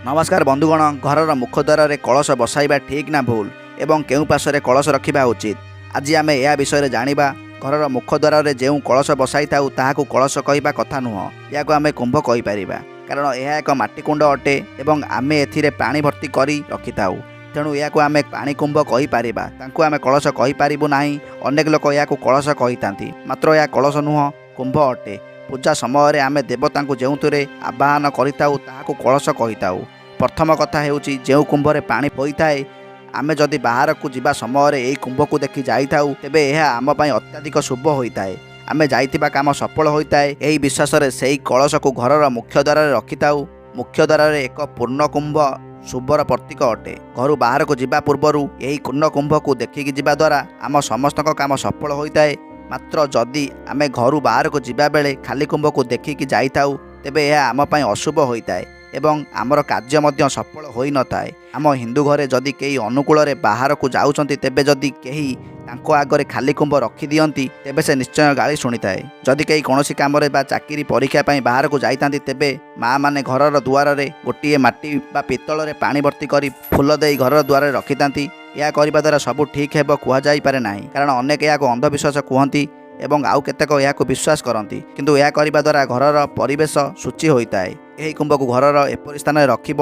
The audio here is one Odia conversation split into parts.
ନମସ୍କାର ବନ୍ଧୁଗଣ। ଘରର ମୁଖଦ୍ୱାରରେ କଳସ ବସାଇବା ଠିକ୍ ନା ଭୁଲ ଏବଂ କେଉଁ ପାର୍ଶ୍ୱରେ କଳସ ରଖିବା ଉଚିତ, ଆଜି ଆମେ ଏହା ବିଷୟରେ ଜାଣିବା। ଘରର ମୁଖଦ୍ୱାରରେ ଯେଉଁ କଳସ ବସାଇଥାଉ, ତାହାକୁ କଳସ କହିବା କଥା ନୁହଁ। ଏହାକୁ ଆମେ କୁମ୍ଭ କହିପାରିବା, କାରଣ ଏହା ଏକ ମାଟି କୁଣ୍ଡ ଅଟେ ଏବଂ ଆମେ ଏଥିରେ ପାଣି ଭର୍ତ୍ତି କରି ରଖିଥାଉ। ତେଣୁ ଏହାକୁ ଆମେ ପାଣି କୁମ୍ଭ କହିପାରିବା, ତାଙ୍କୁ ଆମେ କଳସ କହିପାରିବୁ ନାହିଁ। ଅନେକ ଲୋକ ଏହାକୁ କଳସ କହିଥାନ୍ତି, ମାତ୍ର ଏହା କଳସ ନୁହଁ, କୁମ୍ଭ ଅଟେ। ପୂଜା ସମୟରେ ଆମେ ଦେବତାଙ୍କୁ ଯେଉଁଥିରେ ଆବାହନ କରିଥାଉ, ତାହାକୁ କଳସ କହିଥାଉ। ପ୍ରଥମ କଥା ହେଉଛି, ଯେଉଁ କୁମ୍ଭରେ ପାଣି ହୋଇଥାଏ, ଆମେ ଯଦି ବାହାରକୁ ଯିବା ସମୟରେ ଏହି କୁମ୍ଭକୁ ଦେଖି ଯାଇଥାଉ, ତେବେ ଏହା ଆମ ପାଇଁ ଅତ୍ୟଧିକ ଶୁଭ ହୋଇଥାଏ। ଆମେ ଯାଇଥିବା କାମ ସଫଳ ହୋଇଥାଏ। ଏହି ବିଶ୍ୱାସରେ ସେହି କଳସକୁ ଘରର ମୁଖ୍ୟ ଦ୍ୱାରରେ ରଖିଥାଉ। ମୁଖ୍ୟ ଦ୍ୱାରରେ ଏକ ପୂର୍ଣ୍ଣ କୁମ୍ଭ ଶୁଭର ପ୍ରତୀକ ଅଟେ। ଘରୁ ବାହାରକୁ ଯିବା ପୂର୍ବରୁ ଏହି ପୂର୍ଣ୍ଣ କୁମ୍ଭକୁ ଦେଖିକି ଯିବା ଦ୍ୱାରା ଆମ ସମସ୍ତଙ୍କ କାମ ସଫଳ ହୋଇଥାଏ। ମାତ୍ର ଯଦି ଆମେ ଘରୁ ବାହାରକୁ ଯିବା ବେଳେ ଖାଲି କୁମ୍ଭକୁ ଦେଖିକି ଯାଇଥାଉ, ତେବେ ଏହା ଆମ ପାଇଁ ଅଶୁଭ ହୋଇଥାଏ ଏବଂ ଆମର କାର୍ଯ୍ୟ ମଧ୍ୟ ସଫଳ ହୋଇନଥାଏ। ଆମ ହିନ୍ଦୁ ଘରେ ଯଦି କେହି ଅନୁକୂଳରେ ବାହାରକୁ ଯାଉଛନ୍ତି, ତେବେ ଯଦି କେହି ତାଙ୍କ ଆଗରେ ଖାଲି କୁମ୍ଭ ରଖିଦିଅନ୍ତି, ତେବେ ସେ ନିଶ୍ଚୟ ଗାଳି ଶୁଣିଥାଏ। ଯଦି କେହି କୌଣସି କାମରେ ବା ଚାକିରି ପରୀକ୍ଷା ପାଇଁ ବାହାରକୁ ଯାଇଥାନ୍ତି, ତେବେ ମାଆମାନେ ଘରର ଦୁଆରରେ ଗୋଟିଏ ମାଟି ବା ପିତ୍ତଳରେ ପାଣି ଭର୍ତ୍ତି କରି ଫୁଲ ଦେଇ ଘରର ଦୁଆରରେ ରଖିଥାନ୍ତି। ଏହା କରିବା ଦ୍ୱାରା ସବୁ ଠିକ୍ ହେବ କୁହାଯାଇପାରେ ନାହିଁ, କାରଣ ଅନେକ ଏହାକୁ ଅନ୍ଧବିଶ୍ୱାସ କୁହନ୍ତି ଏବଂ ଆଉ କେତେକ ଏହାକୁ ବିଶ୍ୱାସ କରନ୍ତି। କିନ୍ତୁ ଏହା କରିବା ଦ୍ୱାରା ଘରର ପରିବେଶ ଶୁଚି ହୋଇଥାଏ। ଏହି କୁମ୍ଭକୁ ଘରର ଏପରି ସ୍ଥାନରେ ରଖିବ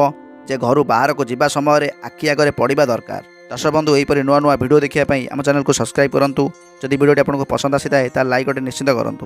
ଯେ ଘରୁ ବାହାରକୁ ଯିବା ସମୟରେ ଆଖି ଆଗରେ ପଡ଼ିବା ଦରକାର। ଦର୍ଶକ ବନ୍ଧୁ, ଏହିପରି ନୂଆ ନୂଆ ଭିଡ଼ିଓ ଦେଖିବା ପାଇଁ ଆମ ଚ୍ୟାନେଲକୁ ସବସ୍କ୍ରାଇବ୍ କରନ୍ତୁ। ଯଦି ଭିଡ଼ିଓଟି ଆପଣଙ୍କୁ ପସନ୍ଦ ଆସିଥାଏ, ତାହେଲେ ଲାଇକ୍ ଗୋଟେ ନିଶ୍ଚିତ କରନ୍ତୁ।